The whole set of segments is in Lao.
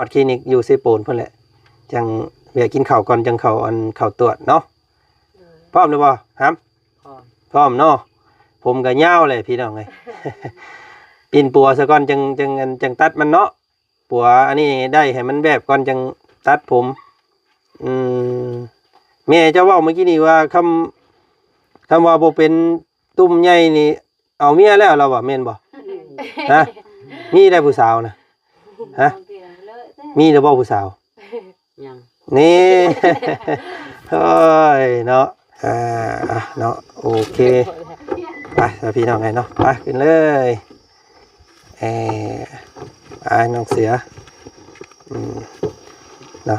ບັດຄລີນິກຢູ່ເຊໂປນພຸ້ນແຫຼະ ຈັ່ງແວະກິນເຂົ້າກ່ອນ ຈັ່ງເຂົ້າ ອັນ ເຂົ້າຕວດເນາະ. ໂດຍ ພ້ອມແລ້ວບໍ່ຫຳ? ພ້ອມ ພ້ອມເນາະ. ຜົມກໍຍາວແຫຼະພີ່ນ້ອງເອີຍ ປິ່ນປົວຊະກ່ອນ ຈັ່ງ ຈັ່ງ ອັນ ຈັ່ງຕັດມັນເນາະ. ປົວອັນນີ້ໄດ້ໃຫ້ມັນແບບກ່ອນຈັ່ງຕັດຜົມ. ອືມ ແມ່ເຈົ້າເວົ້າເມື່ອກີ້ນີ້ວ່າ ຄຳ ຄຳວ່າບໍ່ເປັນຕຸ່ມໃຫຍ່ນີ້ ເອົາເມຍແລ້ວລາວວ່າ ແມ່ນບໍ່? ຮະ? ມີແລ້ວຜູ້ສາວນະ? ຮະ? ມີແລ້ວບໍ່ຜູ້ສາວ? ຍັງ ນີ້ ໂອ້ຍເນາະ ອ່າ ເນາະ ໂອເຄ ໄປຊະພີ່ນ້ອງເອີຍເນາະ ໄປຂຶ້ນເລີຍ ເອີ ໄປນ້ອງເສືອ ອືມ ເນາະ.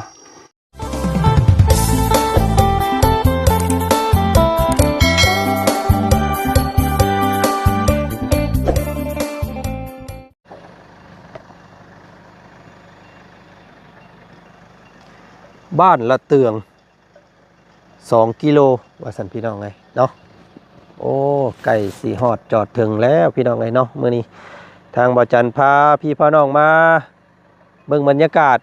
ບ້ານລະເຕືອງ ສອງກິໂລ ວ່າຊັ້ນພີ່ນ້ອງເອີຍເນາະ. ໂອ້ ໃກ້ຊິຮອດຈອດເຖິງແລ້ວພີ່ນ້ອງເອີຍເນາະ. ມື້ນີ້ທາງບ່າວຈັນພາພີ່ພານ້ອງມາເບິ່ງບັນຍາກາດ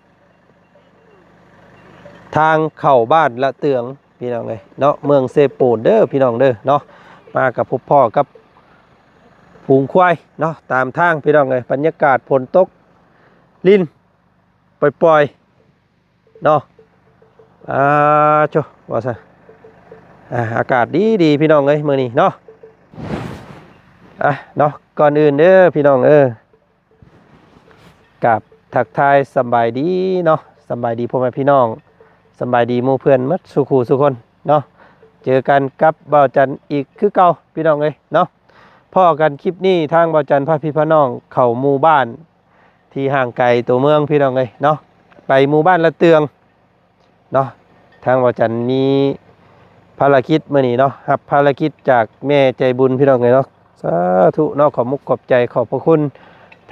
ທາງເຂົ້າບ້ານລະເຕືອງພີ່ນ້ອງເອີຍເນາະ ເມືອງເຊໂປນເດີພີ່ນ້ອງເດີເນາະ. ມາກັບພົບພໍ້ກັບຝູງຄວາຍເນາະ ຕາມທາງພີ່ນ້ອງເອີຍ. ບັນຍາກາດຝົນຕົກລິນປ່ອຍໆເນາະ. ອ່າ ໂທ້ ວ່າຊັ້ນ ອ່າ ອາກາດດີໆ ພີ່ນ້ອງເອີຍ ມື້ນີ້ເນາະ. ອ່າ ເນາະ ກ່ອນອື່ນເດີພີ່ນ້ອງເອີຍ ກາບທັກທາຍສຳບາຍດີເນາະ ສຳບາຍດີພໍ່ແມ່ພີ່ນ້ອງ ສຳບາຍດີໝູ່ເພື່ອນໝົດສູ່ຄູ່ສູ່ຄົນເນາະ. ເຈີກັນກັບບ່າວຈັນອີກຄືເກົ່າພີ່ນ້ອງເອີຍເນາະ. ພໍ້ກັນຄລິບນີ້ ທາງບ່າວຈັນພາພີ່ພານ້ອງເຂົ້າໝູ່ບ້ານທີ່ຫ່າງໄກຕົວເມືອງພີ່ນ້ອງເອີຍເນາະ ໄປໝູ່ບ້ານລະເຕືອງ ເນາະ. ທາງບ່າວຈັນມີພາລະກິດມື້ນີ້ເນາະ ຮັບພາລະກິດຈາກແມ່ໃຈບຸນພີ່ນ້ອງເອີຍເນາະ. ສາທຸເນາະ ຂອບມຸກຂອບໃຈຂອບພະຄຸນ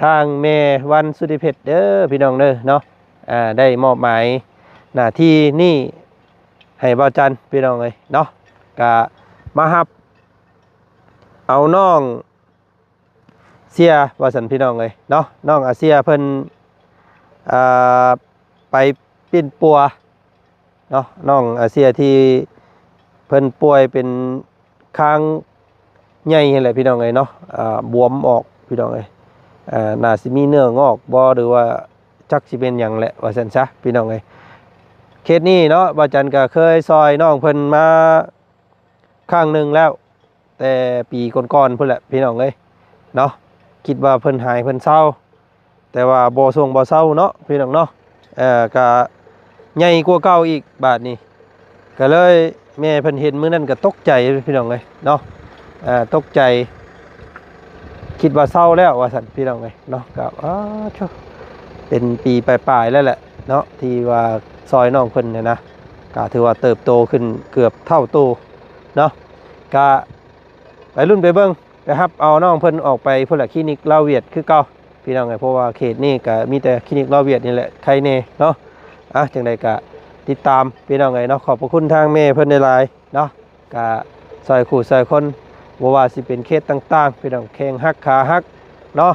ທາງແມ່ວັນສຸດທິເພັດເດີພີ່ນ້ອງເດີເນາະ. ອ່າ ໄດ້ມອບໝາຍໜ້າທີ່ນີ້ໃຫ້ບ່າວຈັນພີ່ນ້ອງເອີຍເນາະ ກະມາຮັບເອົານ້ອງ ເຊຍ ວ່າຊັ້ນພີ່ນ້ອງເອີຍເນາະ. ນ້ອງອາເຊຍເພິ່ນ ອ່າ ໄປປິ່ນປົວເນາະ ນ້ອງອາເຊຍທີ່ເພິ່ນປ່ວຍເປັນຄາງໃຫຍ່ຫັ້ນແຫຼະພີ່ນ້ອງເອີຍເນາະ. ອ່າ ບວມອອກພີ່ນ້ອງເອີຍ ອ່າ ໜ້າຊິມີເນື້ອງອກບໍ່ ຫຼືວ່າຈັກຊິເປັນຫຍັງແຫຼະ ວ່າຊັ້ນຊະພີ່ນ້ອງເອີຍ. ເຂດນີ້ເນາະ ບ່າວຈັນກໍເຄີຍຊ່ອຍນ້ອງເພິ່ນມາ ຄັ້ງໜຶ່ງແລ້ວ ແຕ່ປີກ່ອນໆພຸ້ນແຫຼະພີ່ນ້ອງເອີຍເນາະ. ຄິດວ່າເພິ່ນຫາຍເພິ່ນເຊົາ ແຕ່ວ່າບໍ່ຊົງບໍ່ເຊົາເນາະພີ່ນ້ອງເນາະ. ເອີ ກະໃຫຍ່ກວ່າເກົ່າອີກບາດນີ້ ກະເລີຍແມ່ເພິ່ນເຫັນມື້ນັ້ນກະຕົກໃຈພີ່ນ້ອງເອີຍເນາະ. ເອີ ຕົກໃຈ ຄິດວ່າເຊົາແລ້ວວ່າຊັ້ນພີ່ນ້ອງເອີຍເນາະ. ກະ ອ້າ ໂທ້ ເປັນປີປາຍໆແລ້ວແຫຼະເນາະ ທີ່ວ່າຊ່ອຍນ້ອງເພິ່ນຫັ້ນນະ ກະຖືວ່າເຕີບໂຕຂຶ້ນເກືອບເທົ່າໂຕເນາະ. ກະໄປລຸ້ນໄປເບິ່ງ ໄປຮັບເອົານ້ອງເພິ່ນອອກໄປພຸ້ນລະ ຄລີນິກລາວຫວຽດຄືເກົ່າພີ່ນ້ອງເອີຍ. ເພາະວ່າເຂດນີ້ກະມີແຕ່ຄລີນິກລາວຫວຽດນີ້ແຫຼະ ໄຄແນ່ເນາະ. ອ່ະ ຈັ່ງໃດກະຕິດຕາມພີ່ນ້ອງເອີຍເນາະ. ຂອບພະຄຸນທາງແມ່ເພິ່ນຫຼາຍໆເນາະ ກະຊ່ອຍຄູ່ຊ່ອຍຄົນ ບໍ່ວ່າຊິເປັນເຂດຕ່າງໆ ພີ່ນ້ອງ ແຂງຫັກຂາຫັກເນາະ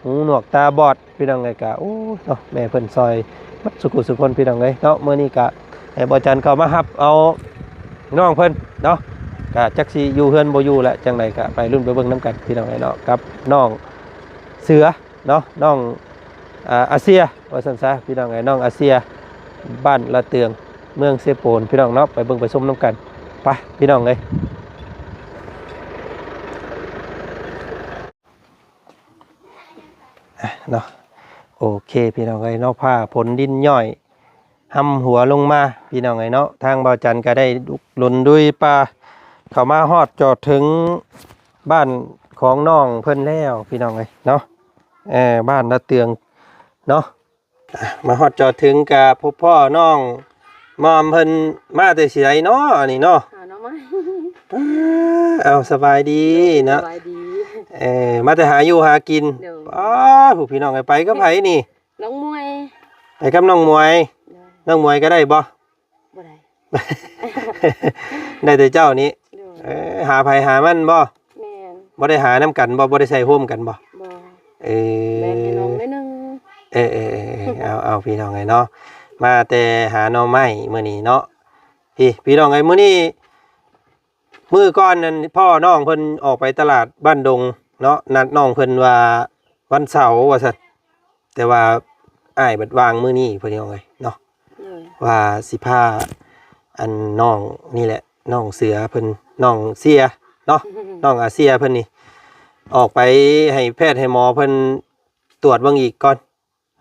ຫູໜວກຕາບອດ ພີ່ນ້ອງເອີຍ. ກະ ໂອ້ ເນາະ ແມ່ເພິ່ນຊ່ອຍໝົດສູ່ຄູ່ສູ່ຄົນ ພີ່ນ້ອງເອີຍເນາະ. ມື້ນີ້ກະໃຫ້ບ່າວຈັນເຂົ້າມາຮັບເອົານ້ອງເພິ່ນເນາະ ກະຈັກຊິຢູ່ເຮືອນບໍ່ຢູ່ແຫຼະ. ຈັ່ງໃດກະໄປລຸ້ນໄປເບິ່ງນຳກັນ ພີ່ນ້ອງເອີຍເນາະ ກັບນ້ອງເສືອເນາະ ນ້ອງ ອາ ອາເຊຍ ວ່າຊັ້ນຊະ ພີ່ນ້ອງເອີຍ ນ້ອງອາເຊຍ ບ້ານລະເຕືອງ ເມືອງເຊໂປນ ພີ່ນ້ອງເນາະ. ໄປເບິ່ງໄປຊົມນຳກັນ ໄປ ພີ່ນ້ອງເອີຍ. ອ່ະເນາະ ໂອເຄພີ່ນ້ອງເອີຍເນາະ ຟ້າຝົນດິນຍ້ອຍຫ້ຳຫົວລົງມາພີ່ນ້ອງເອີຍເນາະ. ທາງບ່າວຈັນກໍໄດ້ລຸກລົນລຸຍປ່າ ເຂົ້າມາຮອດຈອດເຖິງບ້ານຂອງນ້ອງເພິ່ນແລ້ວພີ່ນ້ອງເອີຍເນາະ. ເອີ ບ້ານລະເຕືອງເນາະ. ອ່ະ ມາຮອດຈອດເຖິງກະພົບພໍ້ນ້ອງມອມເພິ່ນ ມາແຕ່ໃສເນາະ ອັນນີ້ເນາະ? ຫາໜໍ່ໄມ້. ອ້າ ເອົາ ສະບາຍດີເນາະ. ສະບາຍດີ. ເອີ ມາແຕ່ຫາຢູ່ຫາກິນ. ໂດຍ. ອ້າ ຜູ້ພີ່ນ້ອງເອີຍ ໄປກັບໃຜນີ້? ນ້ອງໝວຍ. ໄປກັບນ້ອງໝວຍ. ໂດຍ. ນ້ອງໝວຍກໍໄດ້ບໍ່? ບໍ່ໄດ້. ໄດ້ແຕ່ເຈົ້ານີ້. ໂດຍ. ເອີ ຫາໃຜຫາມັນບໍ່? ແມ່ນ. ບໍ່ໄດ້ຫານຳກັນບໍ່? ບໍ່ໄດ້ໃຊ້ໂຮມກັນບໍ່? ບໍ່. ເອີ ແບ່ງໃຫ້ນ້ອງໜ້ອຍໜຶ່ງ. ເອີໆ ເອົາໆ ພີ່ນ້ອງເອີຍເນາະ ມາແຕ່ຫາໜໍ່ໄມ້ມື້ນີ້ເນາະ ພີ່ ພີ່ນ້ອງເອີຍ ມື້ນີ້ ມື້ກ່ອນນັ້ນພໍ່ນ້ອງເພິ່ນອອກໄປຕະຫຼາດບ້ານດົງເນາະ ນັດນ້ອງເພິ່ນວ່າວັນເສົາວ່າຊັ້ນ ແຕ່ວ່າອ້າຍເພິ່ນວ່າງມື້ນີ້ ພີ່ນ້ອງເອີຍເນາະ ໂດຍ ວ່າຊິພາອັນນ້ອງນີ້ແຫຼະ ນ້ອງເສືອເພິ່ນ ນ້ອງເຊຍເນາະ ນ້ອງອາເຊຍເພິ່ນນີ້ ອອກໄປໃຫ້ແພດໃຫ້ໝໍເພິ່ນຕວດເບິ່ງອີກກ່ອນ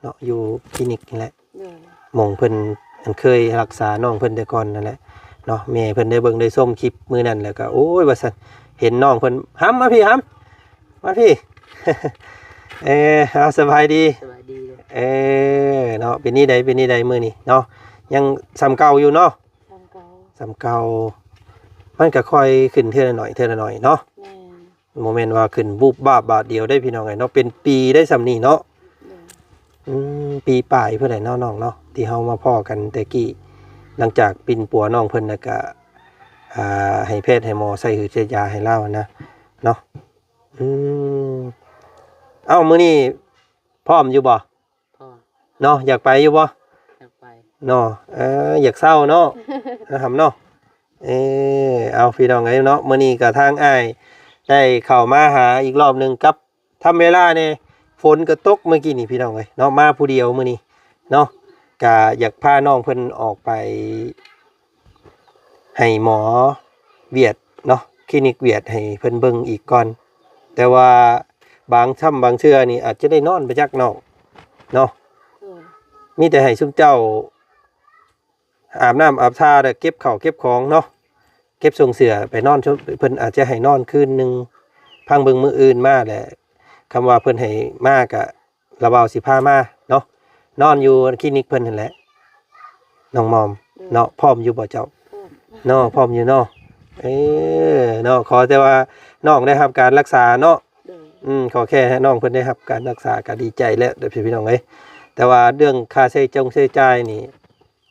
ເນາະ ຢູ່ຄລີນິກນີ້ແຫຼະ ໂດຍ ໝ່ອງເພິ່ນອັນເຄີຍຮັກສານ້ອງເພິ່ນແຕ່ກ່ອນນັ້ນແຫຼະເນາະ ແມ່ເພິ່ນໄດ້ເບິ່ງໄດ້ຊົມຄລິບມື້ນັ້ນ ແລ້ວກໍ ໂອ້ຍ ວ່າຊັ້ນ ເຫັນນ້ອງເພິ່ນ ຫຳ ມາພີ່ ຫຳ ມາພີ່ ເອີ ເອົາ ສະບາຍດີ ສະບາຍດີ ເອີ ເນາະ ເປັນນີ້ໃດ ເປັນນີ້ໃດມື້ນີ້ເນາະ ຍັງສ່ຳເກົ່າຢູ່ເນາະ ສ່ຳເກົ່າ ສ່ຳເກົ່າ ມັນກໍຄ່ອຍຂຶ້ນເທື່ອລະໜ້ອຍ ເທື່ອລະໜ້ອຍເນາະ ແມ່ນ ບໍ່ແມ່ນວ່າຂຶ້ນບູບບາບບາດດຽວເດ້ ພີ່ນ້ອງເອີຍເນາະ ເປັນປີໄດ້ສ່ຳນີ້ເນາະ ໂດຍ ອືມ ປີປາຍພຸ້ນແຫຼະເນາະ ນ້ອງເນາະ ທີ່ເຮົາມາພໍ້ກັນແຕ່ກີ້ ຫຼັງຈາກປິ່ນປົວນ້ອງເພິ່ນ ແລ້ວກະ ອ່າ ໃຫ້ແພດໃຫ້ໝໍໃສ່ຫືດໃສ່ຢາໃຫ້ລາວນະເນາະ ອືມ ເອົ້າ ມື້ນີ້ພ້ອມຢູ່ບໍ່? ພ້ອມ ເນາະ ຢາກໄປຢູ່ບໍ່? ຢາກໄປ ເນາະ ເອີ ຢາກເຊົາເນາະ ນະຫຳເນາະ ເອີ ເອົາ ພີ່ນ້ອງເອີຍເນາະ ມື້ນີ້ກໍທາງອ້າຍໄດ້ເຂົ້າມາຫາອີກລອບໜຶ່ງກັບ ທຳເວລາແດ່ ຝົນກໍຕົກມື້ກີ້ນີ້ ພີ່ນ້ອງເອີຍເນາະ ມາຜູ້ດຽວມື້ນີ້ເນາະ ກະຢາກພານ້ອງເພິ່ນອອກໄປໃຫ້ໝໍວຽດເນາະ ຄລີນິກວຽດໃຫ້ເພິ່ນເບິ່ງອີກກ່ອນ ແຕ່ວ່າບາງຊ່ຳບາງເທື່ອນີ້ອາດຈະໄດ້ນອນບໍ່ຈັກນ້ອງເນາະ ໂດຍ ມີແຕ່ໃຫ້ຊຸມເຈົ້າ ອາບນ້ຳອາບທ່າ ແລ້ວເກັບເຂົ້າເກັບຂອງເນາະ ເກັບສົ່ງເສື້ອໄປນອນ ເພິ່ນອາດຈະໃຫ້ນອນຄືນໜຶ່ງ ຟັງເບິ່ງມື້ອື່ນມາແຫຼະ ຄຳວ່າເພິ່ນໃຫ້ມາກະລະບ່າວຊິພາມາເນາະ ນອນຢູ່ຄລີນິກເພິ່ນຫັ້ນແຫຼະ ນ້ອງມອມເນາະ ພ້ອມຢູ່ບໍ່ເຈົ້າ? ພ້ອມ ເນາະ ພ້ອມຢູ່ເນາະ ເອີ ເນາະ ຂໍແຕ່ວ່ານ້ອງໄດ້ຮັບການລັກສາເນາະ ໂດຍ ອືມ ຂໍແຄ່ໃຫ້ນ້ອງເພິ່ນໄດ້ຮັບການລັກສາກໍດີໃຈແລ້ວເດີພີ່ນ້ອງເອີຍ ແຕ່ວ່າເລື່ອງຄ່າໃຊ້ຈ່າຍ ໃຊ້ຈ່າຍນີ້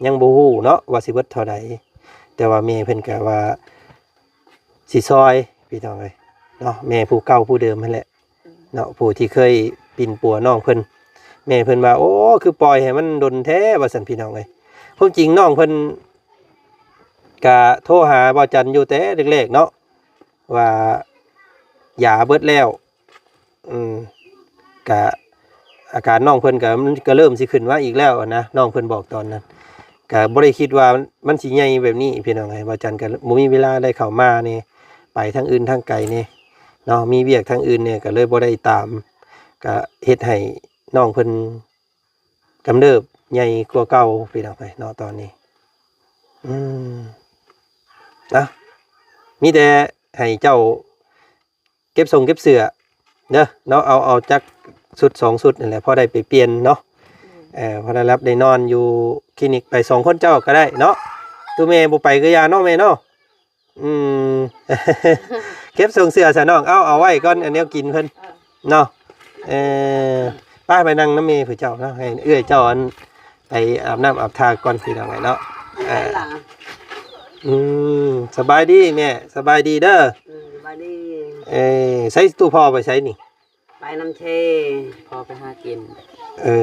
ຍັງບໍ່ຮູ້ເນາະວ່າຊິເບິດເທົ່າໃດ ແຕ່ວ່າແມ່ເພິ່ນກະວ່າຊິຊ່ອຍ ພີ່ນ້ອງເອີຍເນາະ ແມ່ຜູ້ເກົ່າຜູ້ເດີມຫັ້ນແຫຼະເນາະ ຜູ້ທີ່ເຄີຍປິ່ນປົວນ້ອງເພິ່ນ ແມ່ເພິ່ນວ່າ ໂອ້ ຄືປ່ອຍໃຫ້ມັນດົນແທ້ວ່າຊັ້ນ ພີ່ນ້ອງເອີຍ ຄວາມຈິງນ້ອງເພິ່ນກະໂທຫາບ່າວຈັນຢູ່ແຕ່ແລກໆເນາະ ວ່າຢາເບິດແລ້ວ ອືມ ກະອາການນ້ອງເພິ່ນກະ ມັນກະເລີ່ມຊິຂຶ້ນມາອີກແລ້ວນະ ນ້ອງເພິ່ນບອກຕອນນັ້ນ ກະບໍ່ໄດ້ຄິດວ່າມັນຊິໃຫຍ່ແບບນີ້ ພີ່ນ້ອງເອີຍ ບ່າວຈັນກະບໍ່ມີເວລາໄດ້ເຂົ້າມາແດ່ ໄປທາງອື່ນທາງໄກແດ່ເນາະ ມີວຽກທາງອື່ນແດ່ ກະເລີຍບໍ່ໄດ້ຕາມ ກະເຮັດໃຫ້ນ້ອງເພິ່ນ ກຳເນີບໃຫຍ່ກວ່າເກົ່າ ພີ່ນ້ອງເອີຍເນາະ ຕອນນີ້ ອືມ ເອົາ ມີແຕ່ໃຫ້ເຈົ້າເກັບສົ່ງເກັບເສື້ອເດີເນາະ ເອົາ ເອົາຈັກຊຸດສອງຊຸດນັ້ນແຫຼະ ພໍໄດ້ໄປປ່ຽນເນາະ ເອີ ພໍໄດ້ຫຼັບໄດ້ນອນຢູ່ຄລີນິກ ໄປສອງຄົນເຈົ້າກໍໄດ້ເນາະ ໂຕແມ່ບໍ່ໄປກໍຢ່າເນາະແມ່ເນາະ. ອືມ ເກັບສົ່ງເສື້ອຊະນ້ອງ ເອົາ ເອົາໄວ້ກ່ອນ ອັນແນວກິນເພິ່ນ ເອີ ເນາະ ເອີ ໄປ ໄປນັ່ງນຳແມ່ຜູ້ເຈົ້າເນາະ ໃຫ້ເອື້ອຍເຈົ້າອັນໄປອາບນ້ຳອາບທ່າກ່ອນ ພີ່ນ້ອງເອີຍເນາະ ເອີ ອືມ ສະບາຍດີແມ່ ສະບາຍດີເດີ ອືມ ສະບາຍດີ ເອີ ໃສຕູ້ພໍ່ໄປໃສນີ້? ໄປນຳເຊ ພໍ່ໄປຫາກິນ ເອີ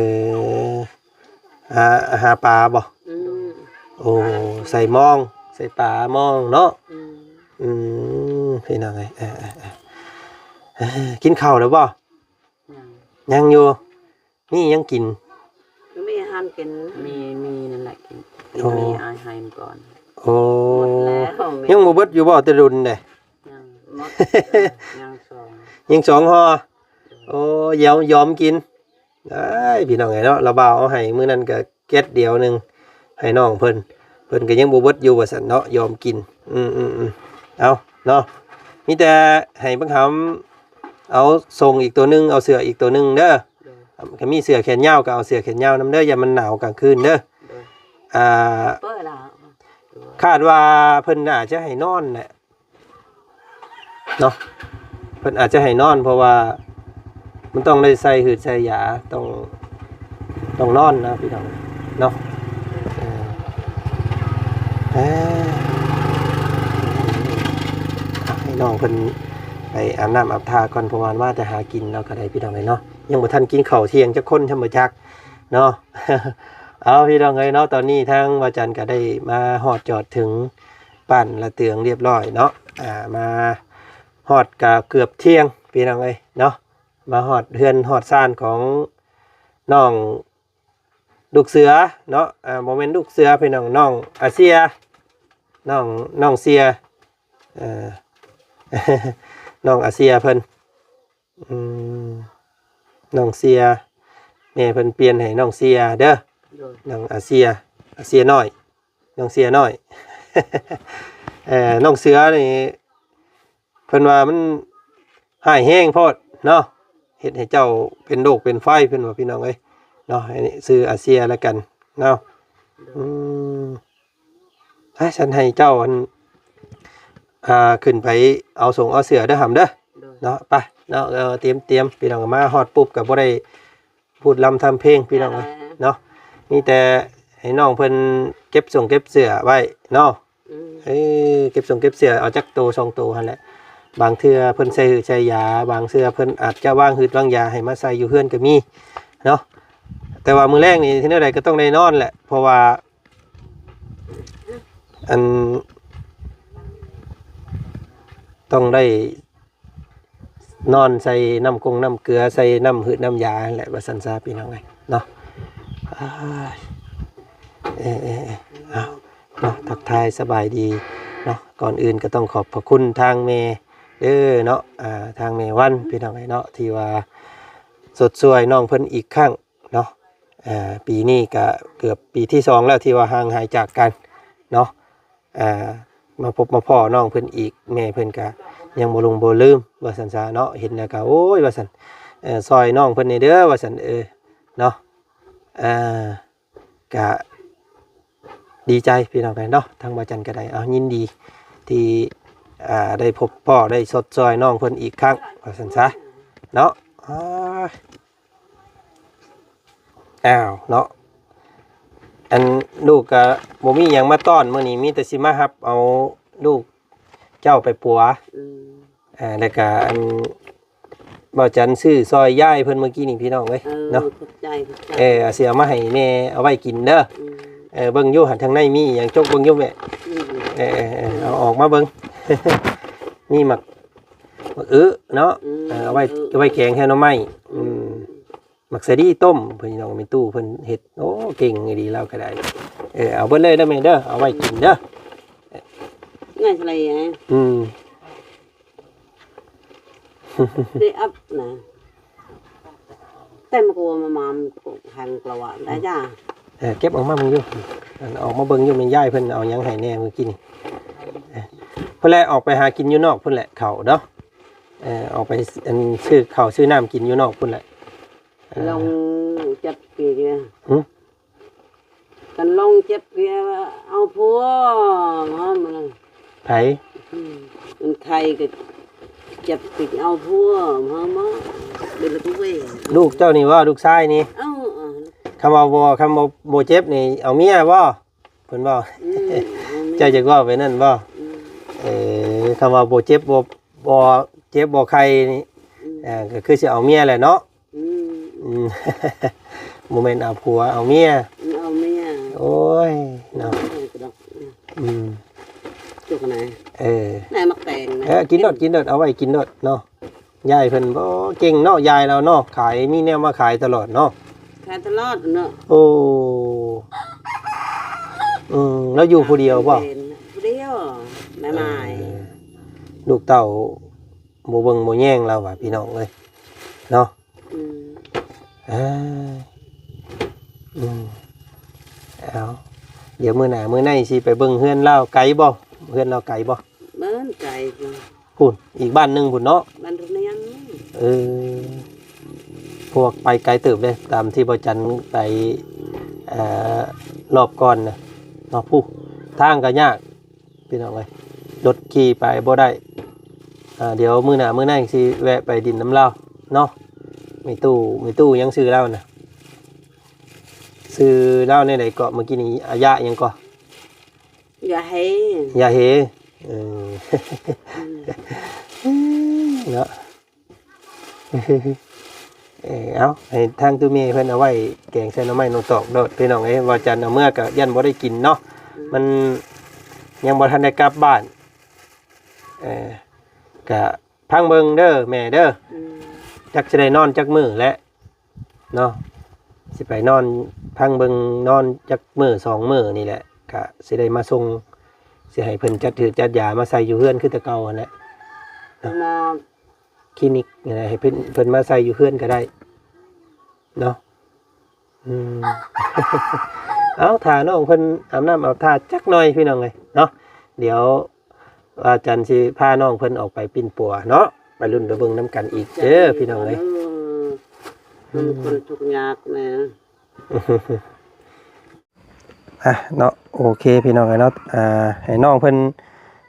ຫາ ຫາປາບໍ່? ອືມ ໂອ້ ຫາ ໃສ່ມອງ ໃສ່ປາມອງເນາະ ອືມ ອືມ ພີ່ນ້ອງເອີຍ ເອີ ເອີ ເອີ ກິນເຂົ້າແລ້ວບໍ່? ຍັງ ຍັງຢູ່ ມີຫຍັງກິນ? ມີອາຫານກິນ ມີ ມີນັ້ນແຫຼະກິນ ໂອ້ ມີອາຫານໃຫ້ມັນກ່ອນ ໂອ້ ໝົດແລ້ວ ຍັງບໍ່ເບິດຢູ່ບໍ່ ແຕ່ດົນເດ້? ຍັງ ໝົດ ຍັງສອງ ຍັງສອງຫໍ່ ໂອ້ ຢອມ ຢອມກິນ ອ້າຍ ພີ່ນ້ອງເອີຍເນາະ ລາວບ່າວເອົາໃຫ້ມື້ນັ້ນກໍແກັດດຽວໜຶ່ງ ໃຫ້ນ້ອງເພິ່ນ ເພິ່ນກໍຍັງບໍ່ເບິດຢູ່ວ່າຊັ້ນເນາະ ຢອມກິນ ອືມໆໆ ເອົາເນາະ ມີແຕ່ໃຫ້ບັກຫຳເອົາສົ່ງອີກໂຕໜຶ່ງ ເອົາເສື້ອອີກໂຕໜຶ່ງເດີ ໂດຍ ຄັນມີເສື້ອແຂນຍາວກໍເອົາເສື້ອແຂນຍາວນຳເດີ ຢ່າມັນໜາວກາງຄືນເດີ ໂດຍ ອ່າ ເປີດລະ ຄາດວ່າເພິ່ນອາດຈະໃຫ້ນອນແຫຼະ ເນາະ ເພິ່ນອາດຈະໃຫ້ນອນ ເພາະວ່າມັນຕ້ອງໄດ້ໃສ່ຫືດໃສ່ຢາ ຕ້ອງ ຕ້ອງນອນນະພີ່ນ້ອງເນາະ ເອີ ເອີ ໃຫ້ນ້ອງເພິ່ນໄປອາບນ້ຳອາບທ່າກ່ອນ ເພາະວ່າມາແຕ່ຫາກິນເນາະ ກໍໄດ້ພີ່ນ້ອງເອີຍເນາະ ຍັງບໍ່ທັນກິນເຂົ້າທ່ຽງຈັກຄົນຊ້ຳບໍ່ຈັກ ເນາະ. ເອົາ ພີ່ນ້ອງເອີຍເນາະ, ຕອນນີ້ທາງວາຈັນກໍໄດ້ມາຮອດຈອດເຖິງບ້ານລະເຕືອງຮຽບຮ້ອຍເນາະ. ອ່າ ມາຮອດກໍເກືອບທ່ຽງ ພີ່ນ້ອງເອີຍເນາະ, ມາຮອດເຮືອນຮອດຊານຂອງນ້ອງລູກເສືອເນາະ. ອ່າ ບໍ່ແມ່ນລູກເສືອ ພີ່ນ້ອງ, ນ້ອງອາເຊຍ ນ້ອງ ນ້ອງເຊຍ ເອີ ນ້ອງອາເຊຍເພິ່ນ. ອືມ ນ້ອງເຊຍ ແມ່ເພິ່ນປ່ຽນໃຫ້ນ້ອງເຊຍເດີ. ໂດຍ ນ້ອງອາເຊຍ ອາເຊຍນ້ອຍ ນ້ອງເຊຍນ້ອຍ. ເອີ ນ້ອງເສືອນີ້ ເພິ່ນວ່າມັນຮ້າຍແຮງໂພດເນາະ, ເຮັດໃຫ້ເຈົ້າເປັນໂລກເປັນໄພ ເພິ່ນວ່າ ພີ່ນ້ອງເອີຍເນາະ. ອັນນີ້ຊື່ອາເຊຍລະກັນເນາະ. ອືມ ໄປ ຊັ້ນໃຫ້ເຈົ້າ ອັນ ອ່າ ຂຶ້ນໄປເອົາສົງເອົາເສື້ອເດີຫຳເດີ. ໂດຍ ເນາະ ໄປເນາະ. ເອີ ຕຽມໆ ພີ່ນ້ອງ, ມາຮອດປຸບກໍບໍ່ໄດ້ພູດລຳທຳເພງ ພີ່ນ້ອງເອີຍເນາະ. ມີແຕ່ໃຫ້ນ້ອງເພິ່ນເກັບສົງເກັບເສື້ອໄວ້ເນາະ. ອືມ ເອີ ເກັບສົງເກັບເສື້ອເອົາຈັກໂຕສອງໂຕຫັ້ນແຫຼະ. ບາງເທື່ອເພິ່ນໃສ່ຮືດໃສ່ຢາ, ບາງເທື່ອເພິ່ນອາດຈະວາງຮືດວາງຢາໃຫ້ມາໃສ່ຢູ່ເຮືອນກໍມີເນາະ. ແຕ່ວ່າມື້ແລງນີ້ ເຮັດແນວໃດກໍຕ້ອງໄດ້ນອນແຫຼະ, ເພາະວ່າ ອັນ ຕ້ອງໄດ້ນອນໃສ່ນ້ຳກົງນ້ຳເກືອ ໃສ່ນ້ຳຮືດນ້ຳຢາຫັ້ນແຫຼະ ວ່າຊັ້ນຊະ ພີ່ນ້ອງເອີຍເນາະ. ເອີ ເອີ ເອີ ເອົາເນາະ ທັກທາຍສະບາຍດີເນາະ. ກ່ອນອື່ນກໍຕ້ອງຂອບພະຄຸນທາງແມ່ເດີເນາະ, ອ່າ ທາງແມ່ວັນ ພີ່ນ້ອງເອີຍເນາະ ທີ່ວ່າຊົດຊ່ວຍນ້ອງເພິ່ນອີກຄັ້ງ ເນາະ. ເອີ ປີນີ້ກະເກືອບປີທີສອງແລ້ວທີ່ວ່າຫ່າງຫາຍຈາກກັນເນາະ. ເອີ ມາພົບມາພໍ້ນ້ອງເພິ່ນອີກ, ແມ່ເພິ່ນກະຍັງບໍ່ລົງບໍ່ລືມ ວ່າຊັ້ນຊະເນາະ. ເຫັນແລ້ວກະ ໂອ້ຍ ວ່າຊັ້ນ, ເອີ ຊ່ອຍນ້ອງເພິ່ນແດ່ເດີ ວ່າຊັ້ນ. ເອີ ເນາະ ເອີ ກະດີໃຈ ພີ່ນ້ອງເອີຍເນາະ, ທາງບ່າວຈັນກະໄດ້ ເອົາ ຍິນດີທີ່ ອ່າ ໄດ້ພົບພໍ້ ໄດ້ຊົດຊ່ອຍນ້ອງເພິ່ນອີກຄັ້ງ ວ່າຊັ້ນຊະເນາະ. ອ້າຍ ອ້າວ ເນາະ, ອັນ ລູກກະບໍ່ມີຫຍັງມາຕ້ອນມື້ນີ້, ມີແຕ່ຊິມາຮັບເອົາລູກເຈົ້າໄປປົວ. ອືມ ອ່າ ແລ້ວກະ ອັນ ບ່າວຈັນຊື້ຊ່ອຍຍາຍເພິ່ນມື້ກີ້ນີ້ ພີ່ນ້ອງເອີຍ ເອີ ເນາະ. ຂອບໃຈ ຂອບໃຈ. ເອີ ຊິເອົາມາໃຫ້ແມ່ເອົາໄວ້ກິນເດີ. ອືມ ເອີ ເບິ່ງຢູ່ຫັ້ນ ທາງໃນມີຫຍັງ ຈົກເບິ່ງຢູ່ແມ່. ອືມ ເອີ ເອີ ເອີ ເອົາອອກມາເບິ່ງ. ມີໝາກ ໝາກອຶເນາະ. ອືມ ເອີ ເອົາໄວ້ ເອີ ເອົາໄວ້ແກງແທນໜໍ່ໄມ້. ອືມ ອືມ ໝາກສາລີຕົ້ມ ພີ່ນ້ອງ, ແມ່ຕູ້ເພິ່ນເຮັດ. ໂອ້ ເກັ່ງອີ່ຫຼີລາວກໍໄດ້. ເອີ ເອົາເບິດເລີຍເດີແມ່ເດີ, ເອົາໄວ້ກິນເດີ. ງ່າຍສະໄລ. ອືມ ໄດ້ອັບນະ ແຕ່ມັນກໍມາມາທາງກະວາໄດ້ຈ້າ. ເອີ ເກັບອອກມາເບິ່ງຢູ່, ອັນ ອອກມາເບິ່ງຢູ່ ແມ່ຍາຍເພິ່ນເອົາຫຍັງໃຫ້ແດ່ມື້ກີ້ນີ້. ເອີ ເພິ່ນແຫຼະອອກໄປຫາກິນຢູ່ນອກພຸ້ນແຫຼະ ເຂົ້າເນາະ. ເອີ ອອກໄປ ອັນ ຊື້ເຂົ້າຊື້ນ້ຳກິນຢູ່ນອກພຸ້ນແຫຼະ. ເອີ ລອງຈັບປີກ ຫຶ? ກັນລອງຈັບປີກ ເອົາຜົວມາ ມາ. ໃຜ? ອືມ ມັນໄຂ່ກໍຈັບປີກ ເອົາຜົວມາ ມາ. ເປັນລະກະເວຍ ລູກເຈົ້ານີ້ບໍ່? ລູກຊາຍນີ້? ເອົາ ຄຳວ່າບໍ່ ຄຳວ່າບໍ່ເຈັບນີ້ ເອົາເມຍບໍ່? ເພິ່ນເວົ້າ. ອືມ ເຈົ້າຢາກເວົ້າໄປນັ້ນບໍ່? ອືມ ເອີ ຄຳວ່າບໍ່ເຈັບ ບໍ່ ບໍ່ເຈັບບໍ່ໄຂ້ນີ້ ອືມ ເອີ ກໍຄືຊິເອົາເມຍແຫຼະເນາະ. ອືມ ອືມ ບໍ່ແມ່ນເອົາຜົວ ເອົາເມຍ ເອົາເມຍ. ໂອ້ຍ ເນາະ ເອີ ກໍດອກ. ອືມ ຈຸກນະ ເອີ ນາຍໝາກແຕງນະ. ເອີ ກິນໂລດ ກິນໂລດ ເອົາໄວ້ກິນໂລດເນາະ. ຍາຍເພິ່ນບໍ່ເກັ່ງເນາະ ຍາຍລາວເນາະ, ຂາຍ ມີແນວມາຂາຍຕະຫຼອດເນາະ. ຂາຍຕະຫຼອດເນາະ. ໂອ້ ອືມ ລາວຢູ່ຜູ້ດຽວບໍ່? ຜູ້ດຽວ ແມ່ໝາຍ. ເອີ ລູກເຕົ້າບໍ່ເບິ່ງບໍ່ແຍງລາວວ່າ ພີ່ນ້ອງເອີຍເນາະ. ອືມ ເອີ ອືມ ເອົາ ດຽວມື້ໜ້າມື້ໃນຊິໄປເບິ່ງເຮືອນລາວ. ໄກບໍ່? ເຮືອນລາວໄກບໍ່? ເບິ່ງໄກຢູ່ ພຸ້ນ ອີກບ້ານໜຶ່ງພຸ້ນເນາະ. ບ້ານເຮືອນ ເອີ ພວກໄປໄກເຕີບເດ້ ຕາມທີ່ບ່າວຈັນໄປ ເອີ ລອບກ່ອນນະເນາະ. ຜູ້ ທາງກໍຍາກ ພີ່ນ້ອງເອີຍ ລົດຂີ່ໄປບໍ່ໄດ້. ອ່າ ດຽວມື້ໜ້າມື້ໃນຊິແວະໄປດິນນຳລາວເນາະ. ແມ່ຕູ້ ແມ່ຕູ້ ຫຍັງຊື່ລາວນະ? ຊື່ລາວແນວໃດເກາະ? ເມື່ອກີ້ນີ້ ອາຍະຫຍັງເກາະ? ຢາເຮ ຢາເຮ. ເອີ ອືມ ເນາະ. ເອີ ເອົາ ໃຫ້ທາງຕູ້ແມ່ເພິ່ນເອົາໄວ້ແກງໃສ່ໜໍ່ໄມ້ໜໍ່ຕອກໂລດ ພີ່ນ້ອງເອີຍ. ວ່າຈັນເອົາເມືອກໍຢ້ານບໍ່ໄດ້ກິນເນາະ ອືມ ມັນຍັງບໍ່ທັນໄດ້ກັບບ້ານ. ເອີ ກະຟັງເບິ່ງເດີແມ່ເດີ ອືມ ຈັກຊິໄດ້ນອນຈັກມື້ແຫຼະເນາະ ຊິໄປນອນ ຟັງເບິ່ງນອນຈັກມື້ສອງມື້ນີ້ແຫຼະ ກະຊິໄດ້ມາສົ່ງ ຊິໃຫ້ເພິ່ນຈັດຖືກຈັດຢາມາໃສ່ຢູ່ເຮືອນຄືແຕ່ເກົ່າຫັ້ນແຫຼະເນາະ ມາ ຄລີນິກນີ້ນະ ໃຫ້ເພິ່ນ ເພິ່ນມາໃສ່ຢູ່ເຮືອນກໍໄດ້ເນາະ. ອືມ ເອົາ ຖ້ານ້ອງເພິ່ນອາບນ້ຳອາບທ່າຈັກໜ່ອຍ ພີ່ນ້ອງເອີຍເນາະ. ດຽວວ່າຈັນຊິພານ້ອງເພິ່ນອອກໄປປິ່ນປົວເນາະ ໄປລຸ້ນໄປເບິ່ງນຳກັນອີກເດີ ພີ່ນ້ອງເອີຍ. ມັນຄົນທຸກຍາກແດ່ ອ່ະເນາະ ໂອເຄ ພີ່ນ້ອງເອີຍເນາະ. ອ່າ ໃຫ້ນ້ອງເພິ່ນ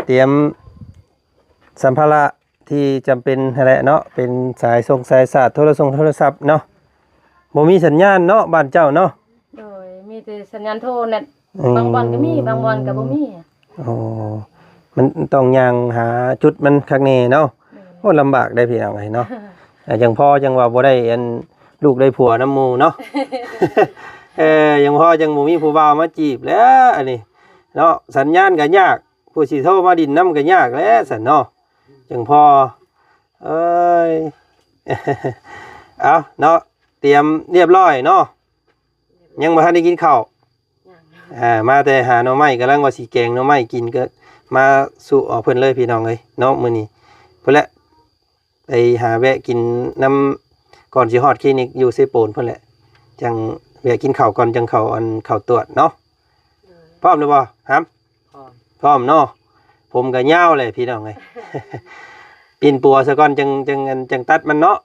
ຕຽມ ສຳພາລະທີ່ຈຳເປັນຫັ້ນແຫຼະເນາະ ເປັນສາຍສົ່ງສາຍສາດ ໂທລະສົງໂທລະສັບເນາະ. ບໍ່ມີສັນຍານເນາະ ບ້ານເຈົ້າເນາະ? ໂດຍ ມີແຕ່ສັນຍານໂທແນດ ອືມ ບາງບ່ອນກໍມີ ບາງບ່ອນກໍບໍ່ມີ. ອໍ ມັນຕ້ອງຍ່າງຫາຈຸດມັນຄັກແນ່ເນາະ. ແມ່ນ ໂອ້ ລຳບາກເດ້ພີ່ນ້ອງເອີຍເນາະ. ອ່າ ຈັ່ງພໍຈັ່ງວ່າບໍ່ໄດ້ອັນ ລູກໄດ້ຜົວນຳໝູ່ເນາະ. ເອີ ຈັ່ງພໍຈັ່ງບໍ່ມີຜູ້ບ່າວມາຈີບແຫຼະ ອັນນີ້ເນາະ. ສັນຍານກໍຍາກ ຜູ້ຊິໂທມາດິນນຳກໍຍາກແຫຼະຊັ້ນເນາະ ຈັ່ງພໍ. ເອີຍ ເອົາເນາະ ຕຽມລຽບຮ້ອຍເນາະ. ຍັງບໍ່ທັນໄດ້ກິນເຂົ້າ ຍັງ ອ່າ ມາແຕ່ຫາໜໍ່ໄມ້ ກຳລັງວ່າຊິແກງໜໍ່ໄມ້ກິນ ກໍມາສູ່ເອົາເພິ່ນເລີຍ ພີ່ນ້ອງເອີຍເນາະ. ມື້ນີ້ພຸ້ນແຫຼະ ໄປຫາແວະກິນນຳ ກ່ອນຊິຮອດຄລີນິກຢູ່ເຊໂປນພຸ້ນແຫຼະ ຈັ່ງແວະກິນເຂົ້າກ່ອນ ຈັ່ງເຂົ້າ ອັນ ເຂົ້າຕວດເນາະ. ໂດຍ ພ້ອມແລ້ວບໍ່ຫຳ? ພ້ອມ ພ້ອມເນາະ. ຜົມກໍຍາວແຫຼະພີ່ນ້ອງເອີຍ ປິ່ນປົວສາກ່ອນ ຈັ່ງ ຈັ່ງ ອັນ ຈັ່ງຕັດມັນເນາະ.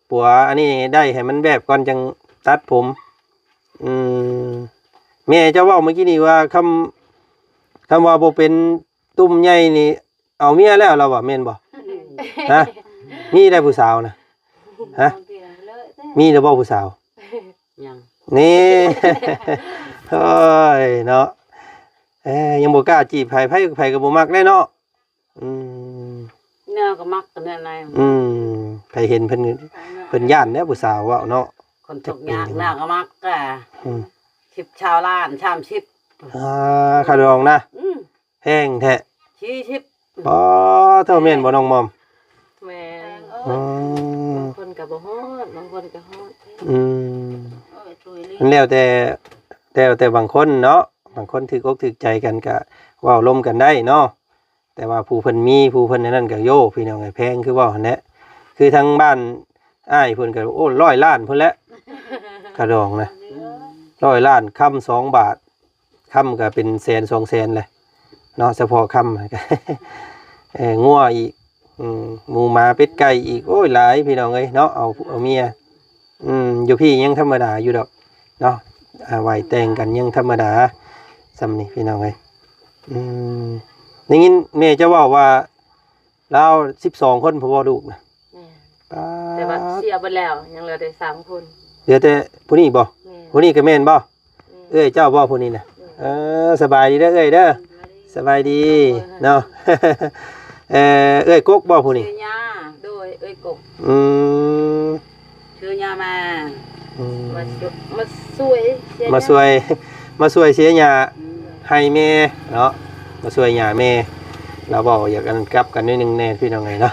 ປົວອັນນີ້ໄດ້ໃຫ້ມັນແບບກ່ອນ ຈັ່ງຕັດຜົມ. ອືມ ແມ່ເຈົ້າເວົ້າເມື່ອກີ້ນີ້ວ່າ ຄຳ ຄຳວ່າບໍ່ເປັນ ຕຸ້ມໃຫຍ່ນີ້ເອົາເມຍແລ້ວລາວວ່າ ແມ່ນບໍ່? ຮະ? ມີແລ້ວຜູ້ສາວນະ? ຮະ? ມີແລ້ວບໍ່ຜູ້ສາວ? ຍັງ ນີ້ ໂອ້ຍເນາະ ເອີ ຍັງບໍ່ກ້າຈີບໃຜ ໃຜ ໃຜກໍບໍ່ມັກແຫຼະເນາະ. ອືມ ແນວກໍມັກກັນແນວໃດ ອືມ ໃຜເຫັນເພິ່ນ ເພິ່ນຢ້ານແຫຼະຜູ້ສາວເວົ້າເນາະ. ຄົນທຸກຍາກໜ້າກໍມັກກະ ອືມ ສິບຊາວລ້ານ ສາມສິບ ອ່າ ຄ່າດອງນະ ອືມ ແພງແທ້ ສີ່ສິບ ອໍ ເທົ່າແມ່ນບໍ່ນ້ອງມອມ? ແມ່ນ ແພງ ອໍ ບາງຄົນກໍບໍ່ຮອດ ບາງຄົນກໍຮອດ ອືມ ມັນແລ້ວແຕ່ ແລ້ວແຕ່ບາງຄົນເນາະ ບາງຄົນຖືກອົກຖືກໃຈກັນກໍເວົ້າລົມກັນໄດ້ເນາະ. ແຕ່ວ່າຜູ້ເພິ່ນມີ ຜູ້ເພິ່ນອັນນັ້ນກໍ ໂຢ ພີ່ນ້ອງເອີຍ ແພງຄືເວົ້າຫັ້ນແຫຼະ. ຄືທາງບ້ານອ້າຍເພິ່ນກໍ ໂອ້ ຮ້ອຍລ້ານພຸ້ນແຫຼະ ຄ່າດອງນະ ຮ້ອຍລ້ານ ຄຳສອງບາດ ຄຳກໍເປັນແສນສອງແສນແຫຼະເນາະ ສະເພາະຄຳ ເອີ ງົວອີກ ອືມ ໝູໝາເປັດໄກ່ອີກ ໂອ້ຍ ຫຼາຍພີ່ນ້ອງເອີຍເນາະ ເອົາ ເອົາເມຍ ອືມ ຢູ່ພີ້ຍັງທຳມະດາຢູ່ດອກເນາະ ອ່າ ໄຫວ້ແຕ່ງກັນຍັງທຳມະດາສ່ຳນີ້ພີ່ນ້ອງເອີຍ. ອືມ ໄດ້ຍິນແມ່ເຈົ້າເວົ້າວ່າລາວສິບສອງຄົນພຸ້ນບໍ່ ລູກນະ? ແມ່ນ ປາດ ແຕ່ວ່າເສຍເບິດແລ້ວ ຍັງເຫຼືອແຕ່ສາມຄົນ. ເຫຼືອແຕ່ຜູ້ນີ້ບໍ່? ແມ່ນ ຜູ້ນີ້ກໍແມ່ນບໍ່? ແມ່ນ ເອື້ອຍເຈົ້າບໍ່ຜູ້ນີ້ນະ? ແມ່ນ ເອີ ສະບາຍດີເດີເອື້ອຍເດີ ສະບາຍດີ ສະບາຍດີ ໂດຍ ເນາະ. ເອີ ເອື້ອຍກົກບໍ່ຜູ້ນີ້? ຊື່ຍ່າ ໂດຍ ເອື້ອຍກົກ ອືມ ຊື່ຍ່າມາ ອືມ ມາຊ່ວຍ ມາຊ່ວຍ ມາຊ່ວຍ ມາຊ່ວຍເສຍຫຍ້າ ອືມ ໃຫ້ແມ່ເນາະ ມາຊ່ວຍຫຍ້າແມ່. ລາວເວົ້າຢາກອັນກັບກັນໜ້ອຍໜຶ່ງແດ່ພີ່ນ້ອງເອີຍເນາະ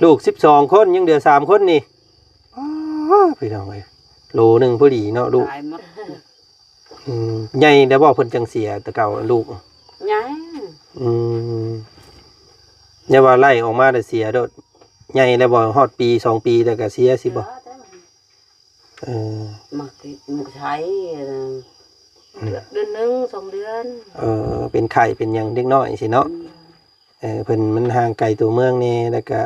ລູກສິບສອງຄົນ ຍັງເຫຼືອສາມຄົນນີ້ ອໍ ພີ່ນ້ອງເອີຍ ໂລໜຶ່ງພໍດີເນາະລູກ ຕາຍໝົດ ອືມ ໃຫຍ່ແລ້ວບໍ່ເພິ່ນຈັ່ງເສຍແຕ່ເກົ່າລູກ? ຍັງ ອືມ ຢ່າວ່າໄລ່ອອກມາແລ້ວເສຍໂດດ ໃຫຍ່ແລ້ວບໍ່ ຮອດປີສອງປີແລ້ວກໍເສຍຊິບໍ່? ເອີ ມັກ ມັກໃຊ້ ອືມ ເດືອນໜຶ່ງສອງເດືອນ ເອີ ເປັນໄຂ້ເປັນຫຍັງເດັກນ້ອຍຊີ້ເນາະ ອືມ ເອີ ເພິ່ນມັນຫ່າງໄກຕົວເມືອງແດ່ ແລ້ວກະ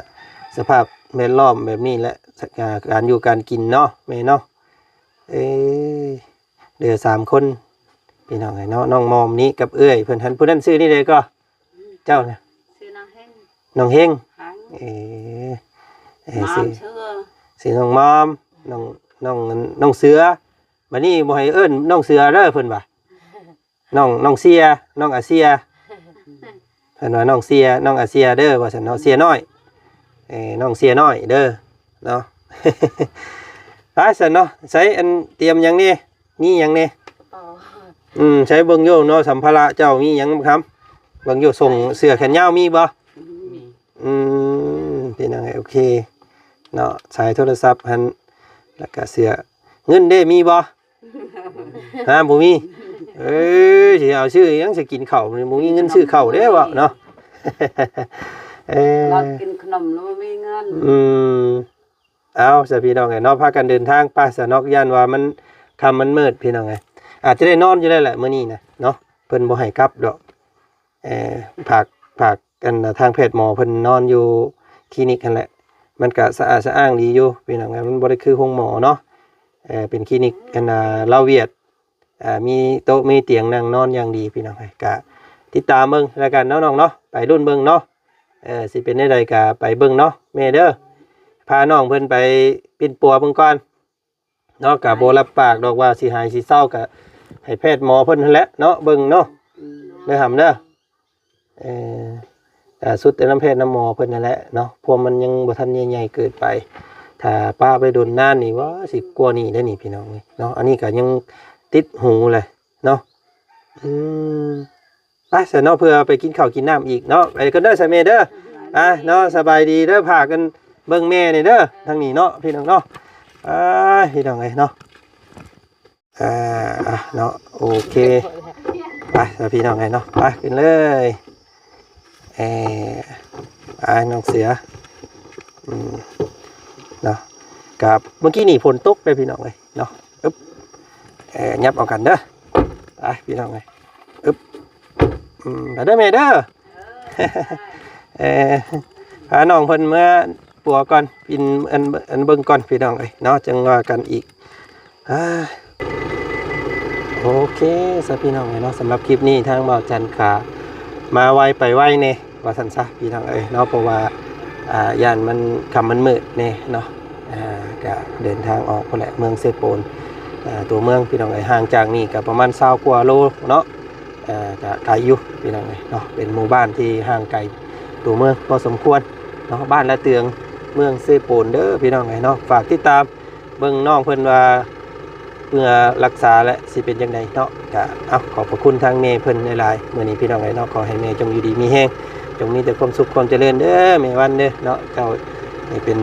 ສະພາບແວດລ້ອມແບບນີ້ແຫຼະ ການຢູ່ການກິນເນາະ ແມ່ເນາະ. ເອີ ເຫຼືອສາມຄົນພີ່ນ້ອງເອີຍເນາະ ນ້ອງມອມນີ້ກັບເອື້ອຍເພິ່ນຫັ້ນ ຜູ້ນັ້ນຊື່ນີ້ໃດກໍ? ເຈົ້ານະ? ຊື່ນ້ອງເຮັງ ນ້ອງເຮັງ ເອີ ເອີ ຊື່ ຊື່ນ້ອງມອມ ນ້ອງ ນ້ອງ ນ້ອງເສືອ. ບັດນີ້ບໍ່ໃຫ້ເອີ້ນນ້ອງເສືອເດີ ເພິ່ນວ່າ ນ້ອງ ນ້ອງເຊຍ ນ້ອງອາເຊຍ ເພິ່ນວ່ານ້ອງເຊຍ ນ້ອງອາເຊຍເດີ ວ່າຊັ້ນເນາະ ເຊຍນ້ອຍ ເອີ ນ້ອງເຊຍນ້ອຍເດີເນາະ. ໄປຊັ້ນເນາະ. ໃສ ອັນຕຽມຫຍັງແດ່? ມີຫຍັງແດ່? ອໍ ອືມ ໃສເບິ່ງຢູ່ເນາະ ສຳພາລະເຈົ້າມີຫຍັງຄຳ? ເບິ່ງຢູ່ ສົ່ງເສື້ອແຂນຍາວມີບໍ່? ມີ. ອືມ ເປັນຫຍັງ ໂອເຄເນາະ. ສາຍໂທລະສັບຫັ້ນ ແລ້ວກະເສື້ອ. ເງິນເດ້ ມີບໍ່? ຮະ ບໍ່ມີ. ເອີຍ ຊິເອົາຊື້ຫຍັງ ຊິກິນເຂົ້າ ບໍ່ມີເງິນຊື້ເຂົ້າເດ້ເວົ້າເນາະ. ເອີ ລາວກິນຂະໜົມແລ້ວບໍ່ມີເງິນ. ອືມ ເອົາຊະພີ່ນ້ອງເອີຍເນາະ ພາກັນເດີນທາງໄປຊະເນາະ ຢ້ານວ່າມັນຄ່ຳມັນມືດພີ່ນ້ອງເອີຍ. ອາດຈະໄດ້ນອນຢູ່ແລ້ວແຫຼະມື້ນີ້ນະເນາະ ເພິ່ນບໍ່ໃຫ້ກັບດອກ. ເອີ ຝາກ ຝາກ ອັນ ທາງແພດໝໍເພິ່ນນອນຢູ່ຄລີນິກຫັ້ນແຫຼະ. ມັນກະສະອາດສະອ້າງດີຢູ່ພີ່ນ້ອງເອີຍ ມັນບໍ່ໄດ້ຄືໂຮງໝໍເນາະ. ເອີ ເປັນຄລີນິກ ອັນ ລາວຫວຽດ ອ່າ ມີໂຕະມີຕຽງນັ່ງນອນຢ່າງດີພີ່ນ້ອງເອີຍ. ກະຕິດຕາມເບິ່ງແລ້ວກັນເນາະນ້ອງເນາະ ໄປລຸ້ນເບິ່ງເນາະ. ເອີ ຊິເປັນແນວໃດກະໄປເບິ່ງເນາະແມ່ເດີ. ພານ້ອງເພິ່ນໄປປິ່ນປົວເບິ່ງກ່ອນເນາະ. ກະບໍ່ຮັບປາກດອກວ່າຊິຫາຍຊິເຊົາ ກະໃຫ້ແພດໝໍເພິ່ນຫັ້ນແຫຼະເນາະ ເບິ່ງເນາະ ອືມ ເດີຫຳເດີ. ເອີ ກະສຸດແຕ່ນຳແພດນຳໝໍເພິ່ນນັ້ນແຫຼະເນາະ ພວກມັນຍັງບໍ່ທັນໃຫຍ່ເກີນໄປ. ຖ້າປະໄປດົນນານນີ້ ວ່າຊິກວ່ານີ້ໄດ໋ນີ້ພີ່ນ້ອງເອີຍເນາະ. ອັນນີ້ກະຍັງຕິດຫູແຫຼະເນາະ. ອືມ ໄປຊະເນາະ ເພື່ອໄປກິນເຂົ້າກິນນ້ຳອີກເນາະ. ໄປກ່ອນເດີຊະແມ່ເດີ. ອ່າ ເນາະ ສະບາຍດີເດີ. ພາກັນເບິ່ງແມ່ນີ້ເດີ ທາງນີ້ເນາະ ພີ່ນ້ອງເນາະ. ອ່າ ພີ່ນ້ອງເອີຍເນາະ. ອ່າ ເນາະ ໂອເຄ ໄປຊະພີ່ນ້ອງເອີຍເນາະ ໄປຂຶ້ນເລີຍ. ເອີ ໄປນ້ອງເສືອ. ອືມ ເນາະ ກັບເມື່ອກີ້ນີ້ຝົນຕົກເດ້ພີ່ນ້ອງເອີຍເນາະ. ອຶບ ເອີ ຫຍັບເອົາກັນເດີ ໄປພີ່ນ້ອງເອີຍ. ອຶບ ອືມ ໄປເດີແມ່ເດີ. ເອີ ພານ້ອງເພິ່ນເມືອປົວກ່ອນ ປິ່ນ ອັນ ອັນເບິ່ງກ່ອນພີ່ນ້ອງເອີຍເນາະ ຈັ່ງວ່າກັນອີກ. ອ່າ ໂອເຄຊະພີ່ນ້ອງເອີຍເນາະ ສຳລັບຄລິບນີ້ທາງບ່າວຈັນກະມາໄວໄປໄວແດ່ວ່າຊັ້ນຊະພີ່ນ້ອງເອີຍເນາະ. ເພາະວ່າ ອ່າ ຢ້ານມັນຄ່ຳມັນມືດແດ່ເນາະ. ອ່າ ກະເດີນທາງອອກພຸ້ນແຫຼະ ເມືອງເຊໂປນ ອ່າ ຕົວເມືອງພີ່ນ້ອງເອີຍ. ຫ່າງຈາກນີ້ກະປະມານຊາວກວ່າໂລເນາະ. ເອີ ກະໄກຢູ່ພີ່ນ້ອງເອີຍເນາະ ເປັນໝູ່ບ້ານທີ່ຫ່າງໄກຕົວເມືອງພໍສົມຄວນເນາະ. ບ້ານລະເຕືອງ ເມືອງເຊໂປນເດີພີ່ນ້ອງເອີຍເນາະ. ຝາກຕິດຕາມເບິ່ງນ້ອງເພິ່ນວ່າເມື່ອຮັກສາແລ້ວຊິເປັນຈັ່ງໃດເນາະ. ກະ ເອົາ ຂອບພະຄຸນທາງແມ່ເພິ່ນຫຼາຍໆ ມື້ນີ້ພີ່ນ້ອງເອີຍເນາະ. ຂໍໃຫ້ແມ່ຈົ່ງຢູ່ດີມີແຮງ ຈົ່ງມີແຕ່ຄວາມສຸກຄວາມຈະເລີນເດີແມ່ວັນເດີເນາະ. ເຈົ້າໃຫ້ເປັນ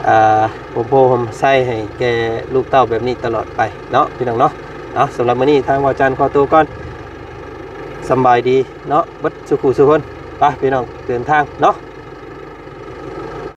ອ່າ ຮົ່ມໂພຮົ່ມໄຊໃຫ້ແກ່ລູກເຕົ້າແບບນີ້ຕະຫຼອດໄປເນາະ ພີ່ນ້ອງເນາະ. ເອົາ ສຳລັບມື້ນີ້ທາງບ່າວຈັນຂໍໂຕກ່ອນ ສຳບາຍດີເນາະ ເບິດສູ່ຜູ້ສູ່ຄົນ. ໄປພີ່ນ້ອງ ເດີນທາງເນາະ.